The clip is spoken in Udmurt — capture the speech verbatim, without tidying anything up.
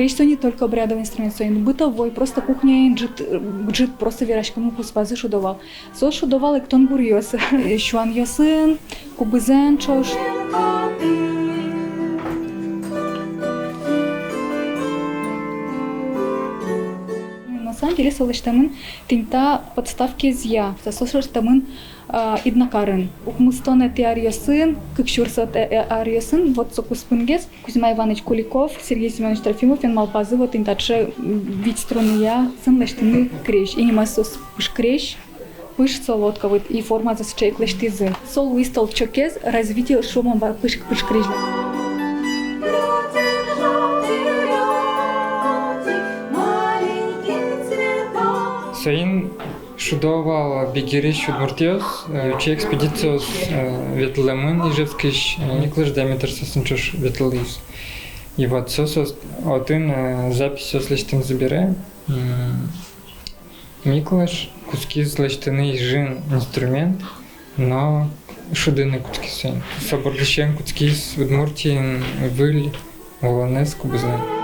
Крезь со не только обрядовый инструмент, со ини бытовой, просто кухняын ӝыт, ӝыт просто вераськыны куспазы шудо вал. Со шудо вал эктон гуръёс, сюанъёсын, кубызэн ӵош. На самом деле, со лэсьтэмын тӥни та подставкезъя, со лэсьтэмын, а, Иднакарын. Укмыстонэтӥ аръёсын, кык сюрсэтӥ, э, аръёсын, вот со куспын гес Кузьма Иваныч Куликов, Сергей Семёныч Трофимовен малпазы вот тӥни таӵе, м, вить струныя, сын лэсьтыны крезь. И нимаз соос пышкрезь, пыш солодка, вот и формазэ сыӵе ик лэсьтӥзы. Со луиз толчокез развитие шумом ба пыш-, пышкрезь. Соин шудо вал бигерысь удмуртъёс, э, учи экспедициос, э, ветлэмын Ижевскысь, э, Миклош Деметр соосын ӵош ветлӥз. И вот соос отын, э, записьёс лэсьтэмзы бере, м, Миклош кутскиз лэсьтыны Ижын инструмент, но шудыны кутскиз соин. Со бордысен кутскиз Удмуртиын выль улонэз кубызлэн.